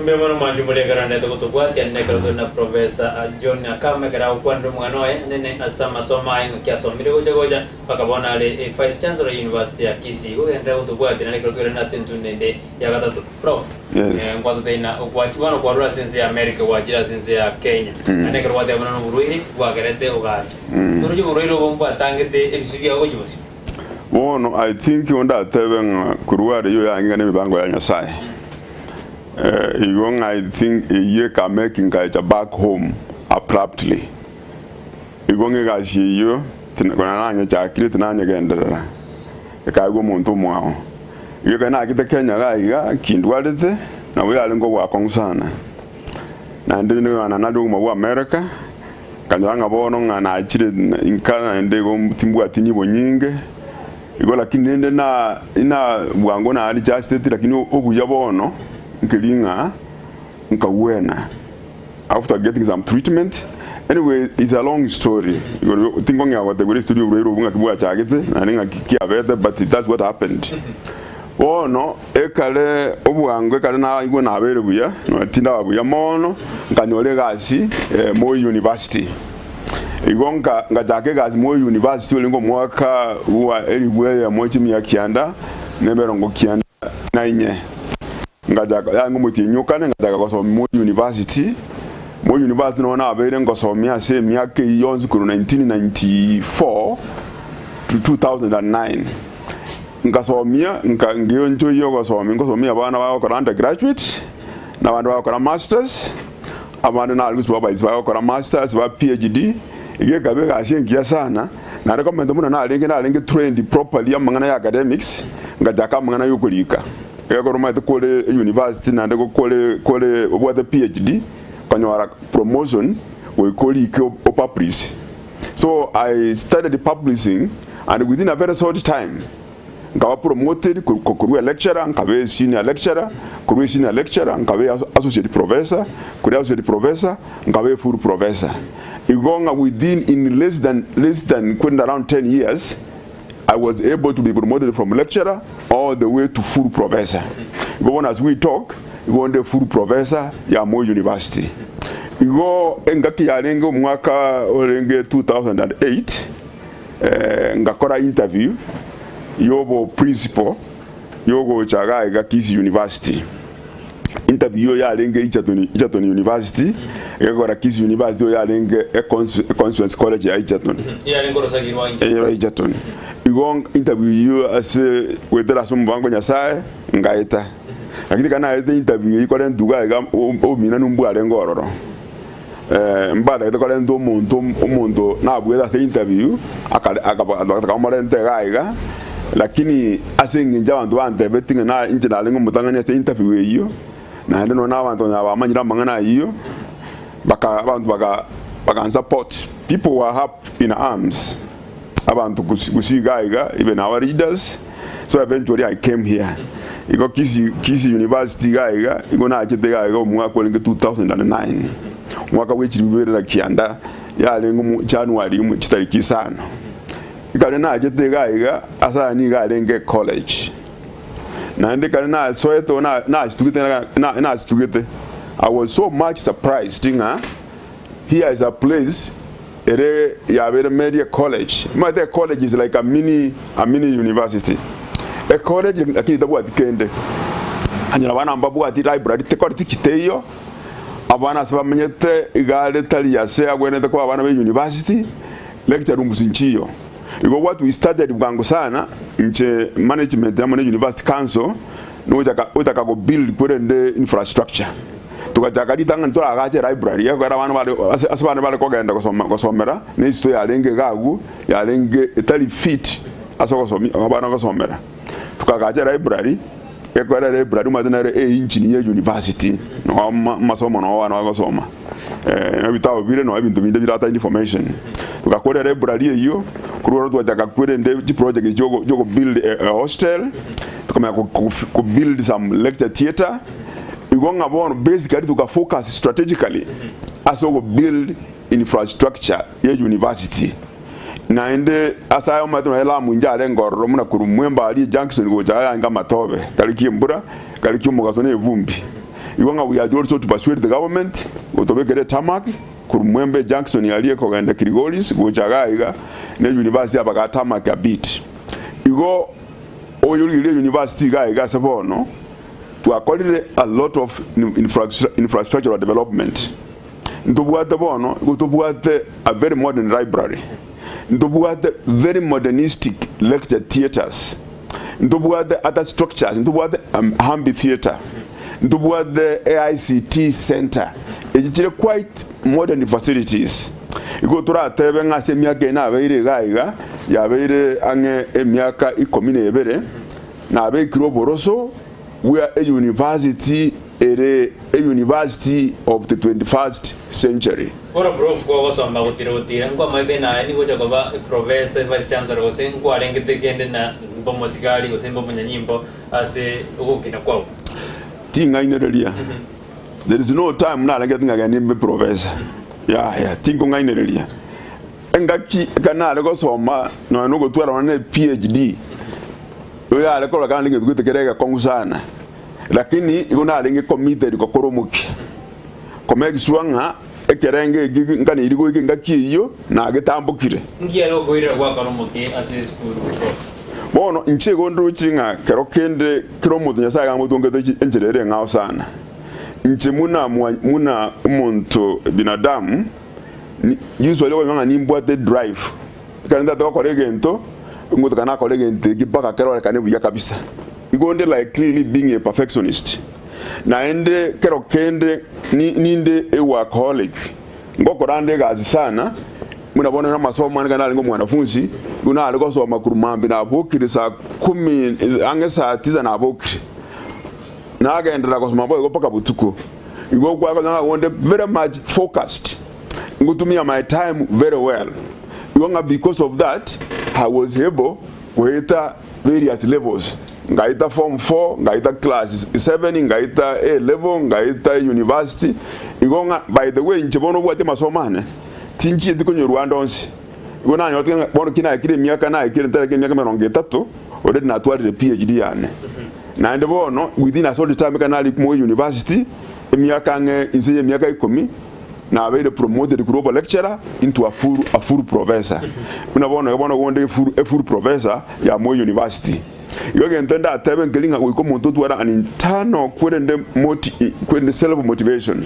Mbuya mono mwanche moria ekero ndete gotobwatia nene ekero tore na Professor John Akama ekero agokwanera omwana oye nene ase amasomo aye ng'aki asomire gocha gocha mpaka bono are Vice Chancellor ye University ya Kisii. Gogenderera gotobwatia naende ekero twerende ase entundo ende ya gatato. Prof, Yes. nkwatotebia ng'a gwachi bono kwarure ase ense ya America gwachire ase ense ya Kenya naende ekero gwateba buna noborwaire bwagerete ogacha. Toroche oborwaire obo mbwatangete ebisio biao gochia bosio? Bono I think ondatebe ng'a korwa are eyio yange ng'a nemibango ya Nyasaye. Igo ng'a I think eyio ekamake nkaecha back home abruptly. Igo ng'a egasi eyio tina konya nanyechakire tinanyegenderera, ekaegwa omonto omwao. Igo ekero nachete Kenya iga iga kindwarete, nabo yarenge obwakong'u sana. Naende nigo nare obogima bwa America, nkanyora ng'a bono ng'a nachire nka naende igo timbwati nibo nyinge, igo lakini rende na ina bwango na adjusteti lakini obuya bono nkeri ng'a nkagwena after getting some treatment anyway it's a long story igoro tingong'ea gotebiwa estory ya oborwaire obwo ng'aki bwachagete naende ng'aki kiabete but that's what happened. Bono ekare obwango ekare naigwe nabeire buya, nonya tindaba buya mono, nkanyora egasi Moi University. Igo nka ngachaka egasi Moi University orenge omwaka bwa elifu eyemo chimia kianda na emerongo kianda na inye. Ngachaka yaani omotienyi o kane ngachaka gosoma Moi University. Moi University nonya nabeire ngosomia ase emiaka eyio yonsi korwa 1994 to 2009. Nkasomia, nka ngencho y'ogosomia, nkosomia abana bagokora undergraduate, na abande bagokora masters, abande nare gose babaisi bagokora masters, ba PhD, iga ekaba egasi engiya sana, naende komenta buna narenge narenge trained properly amang'ana ya academics, ngachaka amang'ana ya okorika. Ekero omanyete kore university naende kore kore obwate PhD, okonyora promotion goika orike opublish. So I started publishing and within a very short time nkaba promoted korwa a lecturer nkaba a senior lecturer, korwa a senior lecturer nkaba a associate professor, korwa associate professor nkaba a full professor. Igo ng'a within in less than less than kwenda around 10 years I was able to be promoted from lecturer all the way to full professor. Igo bono as we talk, igo nde full professor ya Moi University. Igo engaki yarenge omwaka orenge 2008, eh, ngakora interview yobo principal yogocha iga iga Kisii University. Interview eyo yarenge Egerton, Egerton University, egekora Kisii University oyo yarenge e Constituency College ya Egerton. Yarenge orosagi rwa inche. Eyero Egerton. Igo interview eyio ase goetera ase omobango o Nyasaye ngaeta. Lakini ekero naetete interview eyio korenta iga iga obominanu mbwarenge ororo. Mbatagete korenta omonto omonto nabuete ase interview akare akaba bakamorenta iga iga, lakini ase eng'encho abanto bantebetie ng'a na inche narenge omotang'ani ase interview eyio, naende nonya na abanto konya bamanyire amang'ana ayio, baka abanto baka bakansupport, people were up in arms, abanto gusii gusii iga iga even our leaders, so eventually I came here. Igo Kisii Kisii University iga iga, igo nachete iga iga omwaka orenge 2009, omwaka bwa echiribu ibere na kianda, yarenge omo January omo chitariki isano. Ekare nachete iga iga, ase aya nigo arenge ecollege, naende ekare nasoete oo na nasitugete na nasitugete, I was so much surprised ng'a here is a place ere yabeire merie college. Omanyete ecollege is like a mini a mini university. Ecollege lakini tabwati kende. Anyora abana mbabwati library tekori tiki teiyo, abana ase bamenyete iga are tari ase agwenerete koba abana ba university, lecture rooms nchiyo. Igo what we started bwango sana, inche management amo ne university council, nogochaka gochaka go build korende infrastructure. Togachaka ritang'ani toragache elibrary ekero abana bare ase ase abana bare kogenda gosoma gosomera, na esito yarenge iga agwo, yarenge etari fit ase ogosomia abana gosomera. Tokagacha elibrary, ekero elibrary omanyete nere engine ya university, noo ama amasomo noo abana bagosoma na ebitabu bire noo ebinto binde birata information. Togakora elibrary eywo, korwa oro twachaka kwerende chiproject chiogo chiogo build a hostel, tokamanya ko ko build some lecture theatre. Igo ng'a bono basically toka focus strategically ase ogo build infrastructure ye university. Naende ase aya omanyete nonya Lamu inche arenge ororo buna korwa Mwemba aria junction gocha aya aye amatobe, kare ki embura, kare ki omogaso na evumbi. Igo ng'a we had also to persuade the government gotobekera etarmac korwa Mwembe Junction aria ekogenda Kilgoris gocha igaa iga ne university abaga tarmac a bit. Igo oyorigereria university igaa iga ase bono twakorire a lot of infrastructural development. Ntobwate bono igo tobwate a very modern library, ntobwate very modernistic lecture theatres, ntobwate other structures, ntobwate amphitheatre, ntobwate AICT centre, echi chire quite modern facilities. Igo toratebe ng'a ase emiaka eye nabeire iga iga, yabeire ang'e emiaka ikomi na ebere, nabekire oboroso bwa eyunivasiti ere a university of the 21st century. Bono prof kogosomba gotira gotira nkwamaete naye nigocha koba professor, vice chancellor gose nkwarengete kende na mbe omosigari gose mbe omonyanyimbo ase ogokina kwao. Ting'ainereria. There is no time narengete ng'a genda imbe professor. Yaya, tinkong'ainereria. Engaki ekero nare gosoma nonya na ogotwara nonya na PhD, oyare kororekana nde egento gete kere egekong'u sana. Lakini igo narenge committed gokora omokia, komake sure ng'a ekerengo eki nkaneiri goika engaki eyio nagetambokire. Inki are okoirera gwakora omokia ase esukuru Prof? Bono inche igo ndoche ng'a kero kende kera omonto Nyasae iga amotongete enchera ere eng'ao sana. Inche muna muna omonto binadamu, usually okonyora ng'a nimbwate drive, ekero ntagete gokora egento, ngotoka nakora egento eki mpaka kerorekane buya kabisa. Igo nde like really being a perfectionist naende kero kende ninde a workaholic ngokora nde egasi sana buna bono namasomo ane ekero narenge omwanafunzi igo nare gosoma korwa mambia nabokire saa kumi ang'e saa tisa nabokire nagenderera gosoma boigo mpaka botuko igo kwakonyora ng'a onde very much focused ngotumia my time very well igo ng'a because of that I was able goeta various levels, ngaeta form four, ngaeta class seven, ngaeta A level, ngaeta university, igo ng'a by the way inche bono obwate amasomo ane, tinchieti konyorwa ande onsi. Igo nanyorete ng'a bono ki naikire emiaka naikire ntarenge emiaka emerongo etato, already natwarire PhD yane. Naende bono within a short time ekero nare moi university, emiaka ang'e inse ya emiaka ikomi, Nabeire promoted korwa obo lecturer into a full, a full professor. Buna bono iga bono igo onde a full professor ya Moi University. Igo egento ndatebe nkeri ng'a goika omonto otware an internal kwerende moti kwerende self motivation.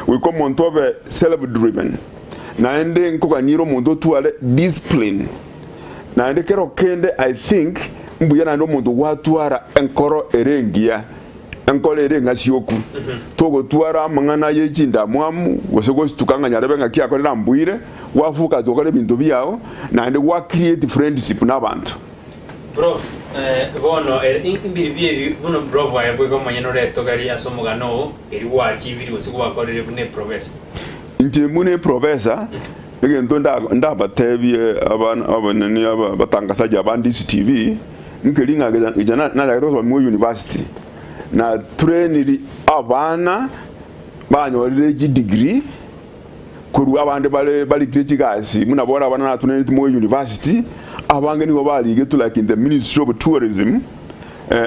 Goika omonto obe self driven. Naende nkoganiere omonto otware discipline. Naende kero kende I think mbuya naende omonto gwatwara enkoro ere engiya. Enkoro ere eng'asioku, togotwara amang'ana ye chindamwamu, gose gosituka ng'a nyarebe ng'aki akorire ambuire, gwafuka ase gokora ebinto biao, naende gwa create friendship nabanto. Prof, Bono ere imbiri ebi buna prof aye bweka omonyene oretogerie ase omogano oo eri gwaachiviri gose gwakorire buna eprofesa. Inche buna eprofesa, egento ndabatebie abana abanene aba abatangasaji aba DCTV, Nkeri ng'a inche nachagete gosoma Moi University, na trainiri abana banyorire chidegree korwa abande bare barikire chigasi buna bono abana natraineti Moi University, abange nigo barigetwe like in the ministry of tourism,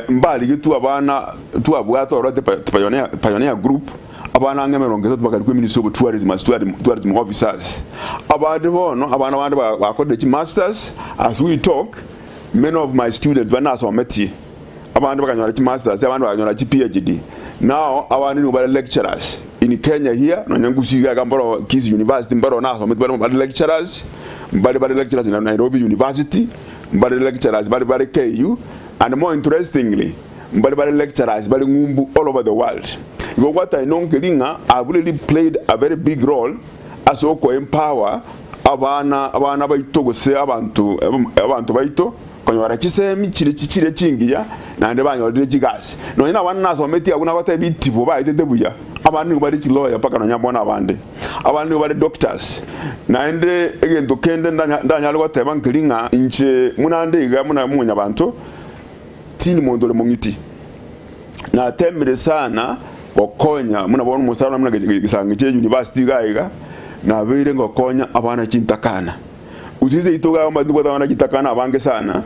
mbarigetwe abana twabwate ororo the pioneer, pioneer group, abana ang'e emerongo etato bakarikwa ministry of tourism as tourism officers. Abande bono abana bande bakorire chimasters as we talk, Many of my students baria nasometie, abande bakanyora chi masters, abande bakanyora chi PhD. Now abande nigo bare lecturers in Kenya here, nonya Gusii iga iga mboro Kisii University mbaro nasometie bare bare lecturers, mbare bare lecturers in Nairobi University, mbare lecturers bare bare KU, and more interestingly, mbare bare lecturers bare ng'umbu all over the world. Igo gwatari nonkeri ng'a I've really played a very big role ase oko empower abana abana baito gose abanto abanto baito konyora chisemi chire chire chingiya naende banyorire chigasi. Nonya na abana nasometie abwo nagotebia itibo baetete buya, abande nigo bare chilawyer mpaka nonya bono abande. Abande nigo bare doctors. Naende egento kende ndanya ndanyare goteba nkeri ng'a inche buna nde iga buna mwanyabanto tindi monto ore mong'iti. Natemire sana gokonya buna bono omosara buna gesangi chia university iga iga, nabeire ngokonya abana chintakana. Gose seito iga ntobwate abana chintakana abange sana,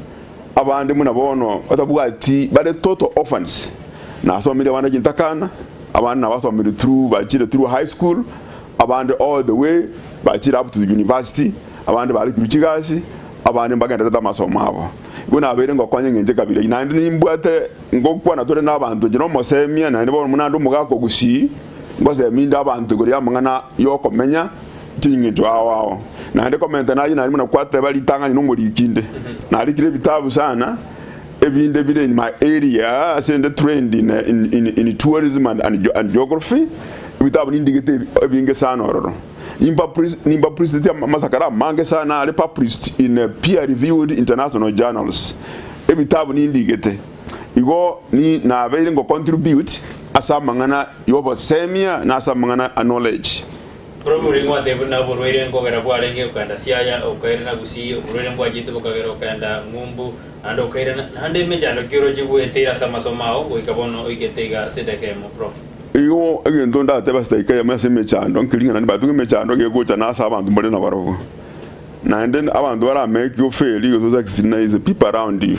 abande buna bono batabwati bare total orphans. Nasomirie abana chintakana, Abande nabasomire through bachire through high school, abande all the way bachire up to the university, abande barekirwe chigasi, abande mbagendererete amasomo abo. Igo nabeire ngokonya eng'encho ekabira eyio. Naende nimbwate ngokwana tore na abanto inche nomosemia naende bono buna ande omogaka o Gusii, ngosemia inde abanto igoro y'amang'ana y'okomenya ching'encho ao ao. Naende komenta nayio naria buna kwateba ritang'ani nomoriki inde. Narikire ebitabu sana. Ebinde bire in my area ase inde trained in, in, in, in tourism and, and, and geography, ebitabu nindigete ebinge sana ororo. Nimpublished amasakara amange sana are published in peer reviewed international journals. Ebitabu nindigete. Igo ni nabeire ngo contribute ase amang'ana y'obosemia na ase amang'ana a knowledge. Korwa oria ngwatebia buna oborwaire nkogera bwarenge okogenda Siaya, okairana Gusii, oborwaire mbwachete bokagera okogenda ng'umbu, naende okairana, naende emechando ki oroche gweteire ase amasomo ao goika bono oikete iga ase edageka eyemo. Prof. Igo egento ndatebe ase edageka eyemo ase emechando, nkeri ng'a naende mbatunge emechando gegocha nase abanto mbare nabarobwo. Naende abanto barameke ofeli gose osucceed na is the people around you.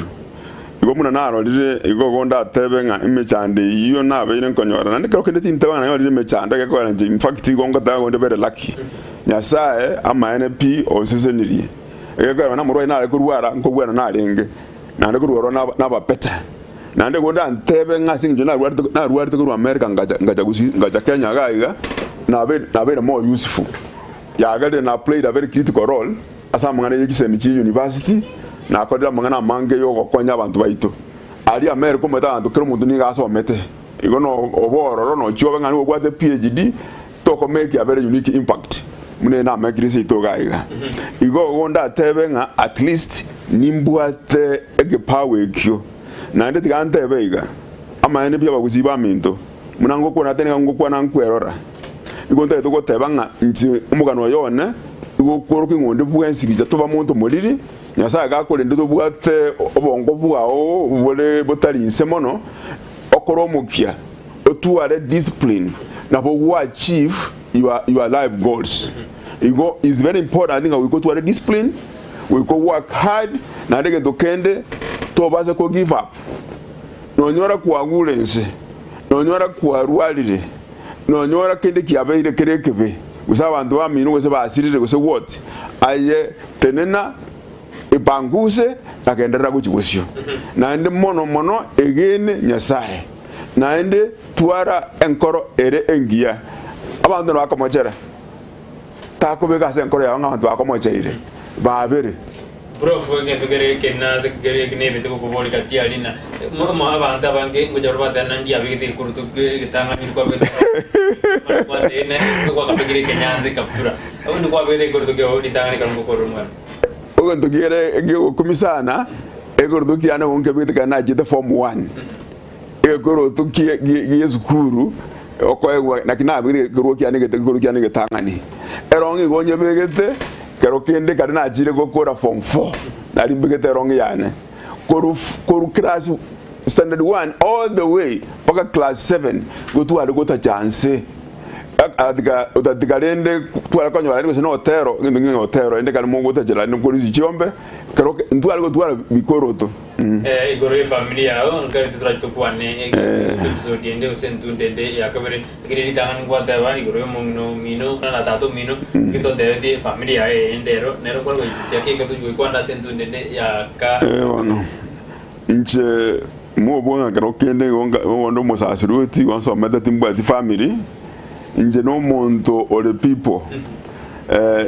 Igo buna narorire, igo igo ndatebe ng'a emechando eyio nabeire nkonyora, naende ekero kende tinteba ng'a nanyorire emechando egekogera inche in fact igo ngoteba ng'a onde very lucky. Nyasaye amaene pi onsesenirie. Egekogera buna omorwaire nare korwara nkobwana narenge, naende korwa ororo naba nabapete. Naende igo ndantebe ng'a ase eng'encho narwarete narwarete korwa America ngacha ngacha gusii ngacha Kenya iga iga, nabeire nabeire more useful. Yagerire na played a very critical role ase amang'ana ye chisemi chie university, nakorire amang'ana amange y'ogokonya abanto baito. Aria America omanyete abanto kera omonto nigo asomete, igo no obe ororo nochia obe ng'a nigo obwate PhD, toko make a very unique impact buna ere namekire seito iga iga. Igo igo ndatebe ng'a at least nimbwate ekepawa ekio. Naende tiga ntebe iga, amaene pi abagusii baminto, buna ngokwana ate niga ngokwana nkwerora. Igo ntagete goteba ng'a inche omogano oyo one igo okworokia ng'a onde bwensi gicha toba monto moriri, Nyasae gakorende tobwate obongo bwao bore botari inse mono, okore omokia, otware discipline, nabo gwa achieve your, your life goals. Igo is very important ng'a goika otware discipline, goika work hard, naende egento kende tobasa ko give up. Nonyora kwagure inse, nonyora kwarwarire, Nonyora kende kiabeire kere ekebe, gose abanto bamino gose basirire gose what, aye tenena epanguse na genderera gochia bosio. Naende mono mono egene Nyasae, naende twara enkoro ere engiya. Abanto nabakomochera, takobeka ase enkoro yao ng'a abanto bakomocheire, babere. Prof egento kere kena kere nebete gokoboria gati aria na mo abanto abange ngocha bare bateba na ndiabegete egekurutu egetang'ani kwabegete kwatebire kwakabekire ekenyansa ekabtura abwo kwabegete egekurutu kiao ritang'ani ekero ngokorera omwana. Egento kere egegokumia sana, egekurutu kiane nigo nkebegete ekero nachete form one, egekurutu kie gie esukuru okoegwa naki nabegete egekorwa kiane egekorwa kiane egetang'ani, erong'i igo nyebegete. Kero kende kare nachire gokora form four, nari mbegete erong'i yane korwa korwa class standard one all the way mpaka class seven igo tware gotacha nse otatiga otatiga rende tware konyora rende gose na otero egento ng'a otero rende kare mogotachera rende korisia chiombe kero ntware gotwara bikoroto. Igoro y'efamiri yao nkarete torache tokwane episode ende gose entunde ende ya kabere. Lakini ritang'ani ngwateba igoro y'omong'ina omino na tata omino, naki totebetie efamiri yaye eye ndero, nero kware goichutia keke tochia goikwana ase entunde ende ya ka. Ee bono, inche mobua ng'a kero kende igo nka onde omosasiroti igo nsomete timbwati family, inche na omonto ore people,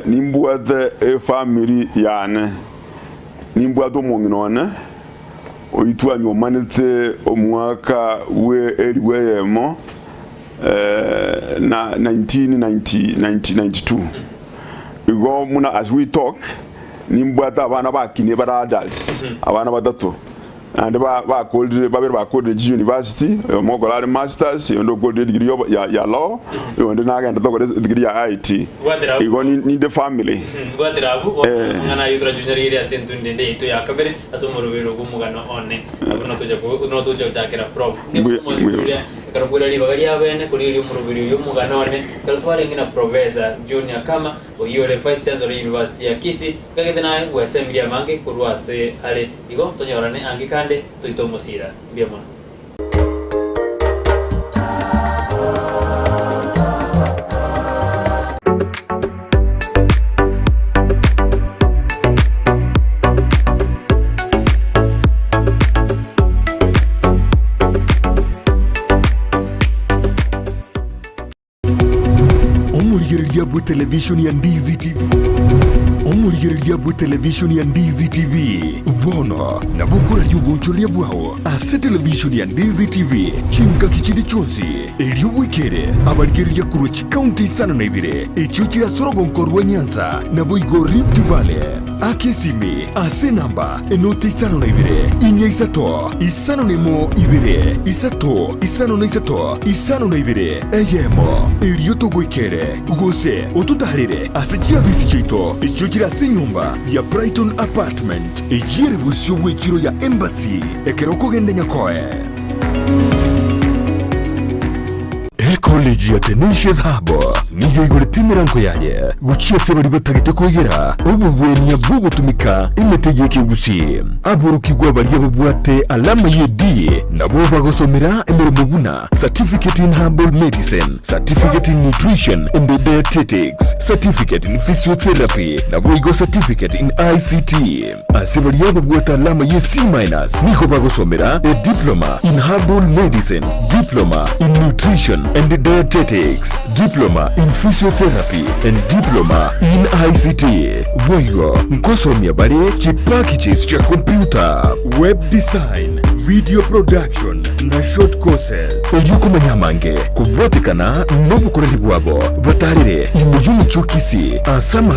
nimbwate efamiri yane, nimbwate omong'ina one, Oyio twanywomanete omwaka bwe elifu eyemo na 1992. Igo buna as we talk nimbwate abana bakinie bare adults, abana batato naende bakorire babere bakorire chi university, oyomo okora are masters, oyonde okorire edegree ya law, oyonde nagendete okora edegree ya IT. Igo ninde family. Bwatera abwo, amang'ana ayio torachunyarigerie ase entundo ende yaito ya kabere. Ase omoroberi bw'omogano one, abwo notocha ko- notocha gochakera Prof. Mbuya- Omwancho mbuya. oria, ekero kwera ribaga riabene korigereria omoroberi oyio omogano one, ekero twarenge na Professor John Akama, oyio ore Vice Chancellor University ya Kisii, nkagete naye gwesemirie amange korwa ase are. Igo tonyorane ange kande toite omosira. Mbuya mono. Omorigereria bwe televishoni ya Ndizi TV. Omorigereria bwe televishoni ya Ndizi TV. Bono nabo okoraria obonchoreria bwao ase televishoni ya Ndizi TV chingaki chinde chionsi, erio bwekere abarigereria korwa chikaunti isano na ibere echio chire ase orogonko rwa Nyanza naboigo Rift Valley. Aka esimi ase enamba enoti 52 4 5 01 2 3 5 52 eyemo, erio togoikere, gose ototaarere ase chiabisi chiaito echio chire ase enyomba ya Brighton Apartment, eyio ere bosio bw'echiro ya Embassy ekero okogenda Nyakoe. Ecollege ya Tenacious Hub nigo eigorete emerango yaye gochia ase baria batagete koegera obobwenia bw'ogotumeka emete y'ekegusii. Aborokigwa baria babwate alama ye D nabo bagosomera emeremo buna Certificate in Herbal Medicine, Certificate in Nutrition and Dietetics, Certificate in Physiotherapy naboigo Certificate in ICT. Ase baria babwate alama ye C minus nigo bagosomera a Diploma in Herbal Medicine, Diploma in Nutrition and Dietetics, Diploma in Physiotherapy and Diploma in ICT. Boigo nkosomia bare chipackages chia computer, web design, video production na short courses. Erio komanya amange kobwatekana nobokoreri bwabo, batarere ime y'omochie o Kisii ase ama.